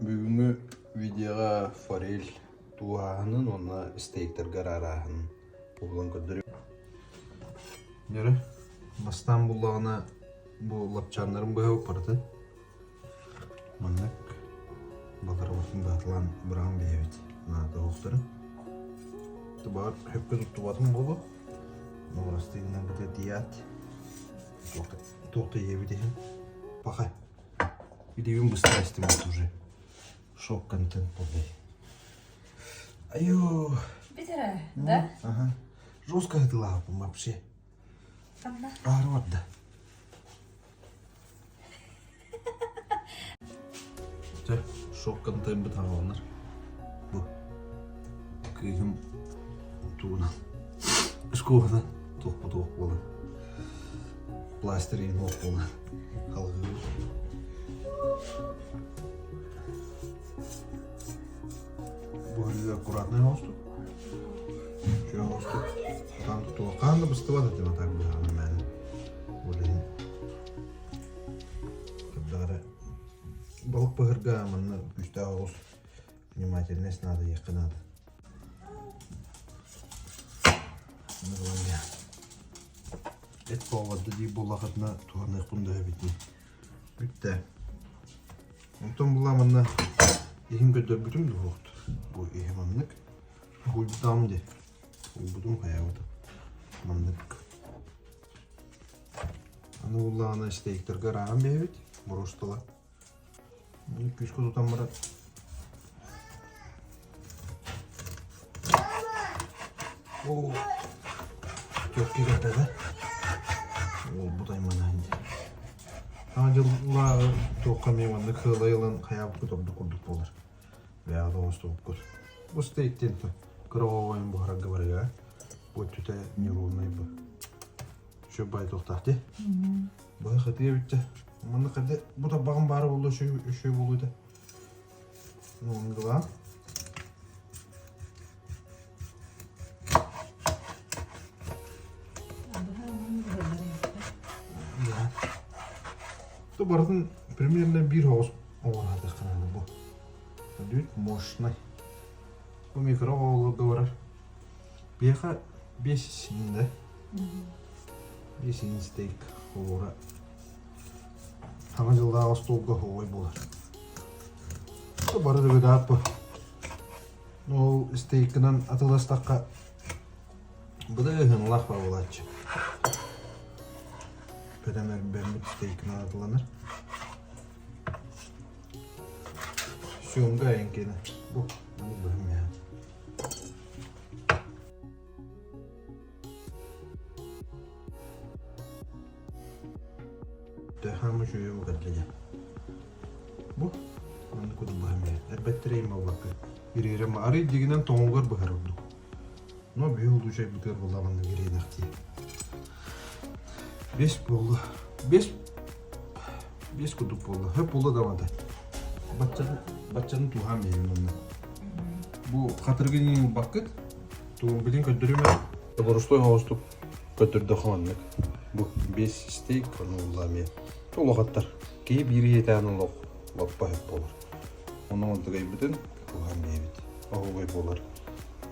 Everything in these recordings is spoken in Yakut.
Бүгүҥҥү видеоҕа форель тууһааһынын уонна стейктэргэ араарааһынын уһулан көрдөрүөм. Дьөрү, бастаан буллаҕына бу лапчааннарын быһабыт барытын. Маннык баларыбытын баатылаан быраҕан биэрэбит наада оһохторун. Баҕар сөпкө туттубатым буолуо. Нуорастыыннан кытта тиийээт туох да ийэбит иһин. Паха. Илиибин быстар истим уже. Шок контент полный. Айо. Битера, да? Ага. Жестко ытылааппын вообще. Аары барда. Чэ, шок контент бытааланар. Бу кыыһым тугунан школадан туох туох буолан пластырь туох буолан халҕыыбыт. Буһарыыга аккуратнай оҥостук. Үчүгэй оҥостук. Там туоххаан да быстыбат этим атак быһаҕына мээнэ. Ол иһин кырдара балык быһырга манна күүстээх оҕус внимательность надо диэххэ наада. Эт буолбатта дии буоллахытына туһаныахпын да эбитин. Бүттэ. Онтон була манна иһин көрдөрбүтүм дуһуохт. Бу иһи маннык. Уйбутаам дии. Уйбутум хайаабыта. Маннык. Аны буллаҕына стейктарга арааран биэрэбит. Боруостала. Күүскэ тутан баран Оо, тёпки кэллэ да? Уолбут айманаан дии. Саҥа дьыллааҕы туохха эмиэ маннык сыалай ылан хайаабыккыт ордук курдук буолар. Бэйэҕит оҥостубуккут. Бу стейктен кыра оҕоҕойун буһарарга барыга. Бу өттүтэ неровнай бу. Үчүгэй баай туохтаах дии. Быһа хатыа эбиттэ. Манна хадэ бу тарбаҕым баара буолла үчүгэй үчүгэй буолуо этэ. Мунгла. Ту барытын примерно биир оҕус оҥорһатыахха наада бу. Дүт мощный. Бу микро оҕолорго барар. Биэхэ 5 да. Биэс стейк холура Саҥа дьыллааҕы остуолга оһуобай буолар. Бары да быдаат бу. Ол стейкынан атыластахха быда ыһыҥлаах буолааччы. Бөдөҥ эрбэммит стейкынан атыланар. Съемка эҥкиэнэ. Бу маннык быһым яа. Төһөм үчүгэй кэллэ Бу маннык курдук быһан биэрэр. Эрбэттэрейин буолбакка. Ириэрем арый дьигинэн тоҥугар быһар ордук. Но биһи улуучайбытыгар буолла маннык ириэнэхтии. Бес буолла. Бес бес курдук буолла. Хөп буолла да мата. Баччаны баччаны туһаан биһиги манна. Бу хатырыгын ылбаккыт. Тугун билин көрдөрүмэ. Боростуой оҕустук көрдөрдөххө маннык. Бу бес стейк ону улла эмиэ. Улахаттар. Киһи биир ийэтээн олох лаппа сөп буолар. Ону онтугайбытын туһаан биэбит. Оһуобай буолар.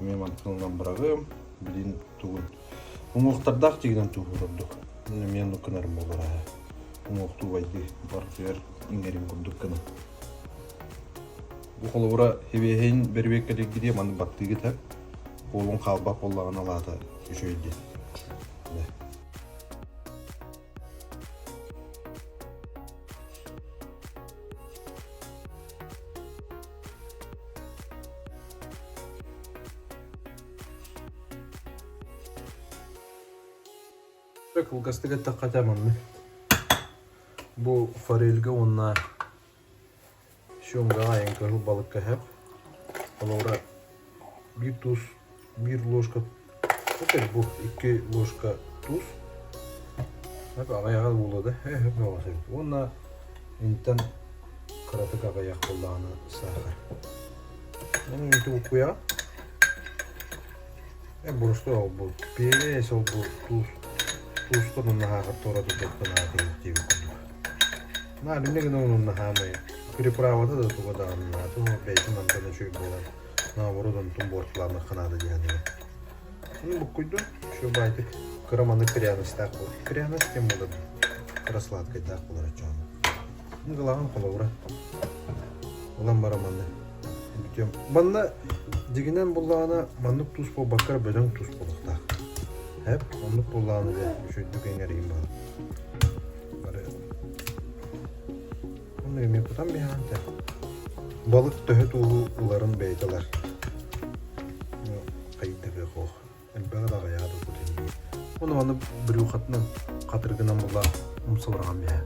Эмиэ мантан ылан быраҕыам. Билин тугун. Уҥуохтардаах дьигинэн тууһуур ордук. Эмиэ оннук гынарым буолар аа. Уҥуохтуу-байдыы барытыгар иҥэрин курдук гына. Бу холобура хибиэһин бэрибиэккэлииргитиэ маны баттыыгыт һэ. Буолун хаалбат буоллаҕына лаата үчүгэй диэн. Кылгастык эттэххэ этэ маннык. Бу форельга уонна Съемгаҕа айан кыһыл балыкка иһэр. Холобура, биир туус, биир ложка, окей, бу икки ложка туус. Аҕыйаҕа буолуо да, э бөҕөс эбит. Уонна интэн кыратык аҕыйах буоллаҕына саахар. Ону ити буккуйаҕа. Э боростуой ол-бу перец ол-бу туус туустан уонна саахар туора турбаттан аатырбыт диэбит курдук. Наа иннэ гына уонна хаамай. Приправата да туга даҕаны наада, ол бэйэтин амтана үчүгэй буолан, наоборот онтун буортулаамыахха наада диэн этэ. Ону буккуйдум, үчүгэй баайдык кыра маннык пряностаах буолар. Пряность диэн буолар, кыра сладкайдаах буолар оччоҕуна. Ылаҕын холобура. Ылан баран манна бүтүөм. Манна дьигинэн буллаҕына маннык туус буолбакка эрэ бөдөҥ туус буолуохтаах. Эп, оннук буоллаҕына дьэ үчүгэйдик иҥэрийим баар. Бары Онно эмиэ кутан биһэҕин тэ. Балык төһө тууһу ыларын бэйэтэ ылар. Хайдыгы хоох. Элбэҕи да аҕыйаҕы да кутун дии. Ону маны брюхатынан, хатырыгынан була умсулурҕан биһэ.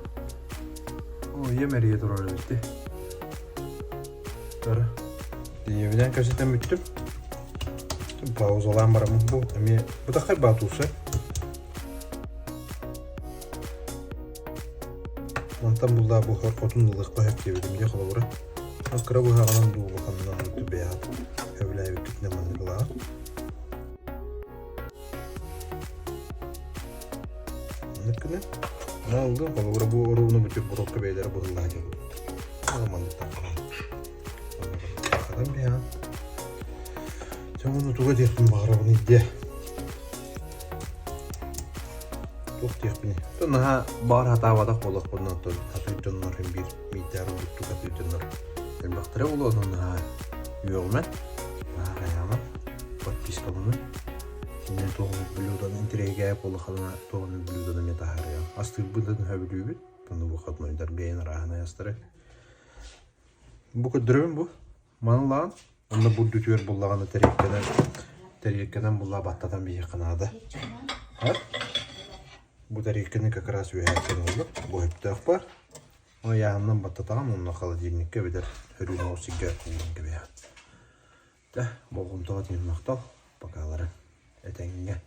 О, ийэм эрийэ турар эбит дии. Тары. Ийэбинэн кэпсэтэн бүттүм. Паузалаан бараммын бу эмиэ бытаххай баатууса. Мантан буллаа буһар хотун ылыахха сөп диэбитим дии холобура. Хас кыра быһаҕынан дуу улаханынан бэйэҕит сөбүлээбиккитинэн маннык ылаҕыт. Маннык гына. Ана ыллым, холобура бу оруобуна бутербродка бэйэлэрэ быһыллаах дьон. Маннык тахханан. Хатан биһэҕин. Дьэ уонна туга диэхпин баҕарабын диэ. Туох диэхпиний? Оттон наһаа баҕар сатаабатах буоллахпына оттон атыыр дьоннор син биир миитээр урдуктук атыыр дьоннор элбэхтэрэ буолуо онон наһаа үөҕүмэн, наһаа хайааман, подпискаланын. Инньэ туох эмит блюдоны интэриэһиргээбит буоллаххына туох эмит блюдоны эмиэ таһаарыаҕым. Астыырбытын сөбүлүүбүт, ону выходнойдарга эйэн арааһынай астары. Бу көрдөрөбүн бу. Маны ылаҕын, онно бурдүтүгэр буллаҕына тэриэлкэнэн тэриэлкэнэн буллаа баттатан биһиэхэ наада. Бу тэриэлкэни как раз үөһээттэн ыллым. Бу өттөөх бар. Ону ыйааһынынан баттатаҕын уонна холодильникка эбэтэр сөрүүн оҕус сиргэ ууран кэбиһэҕин. Дьэ, болҕомтоҕо тиийэн махтал. Покалары. Этэҥҥэ.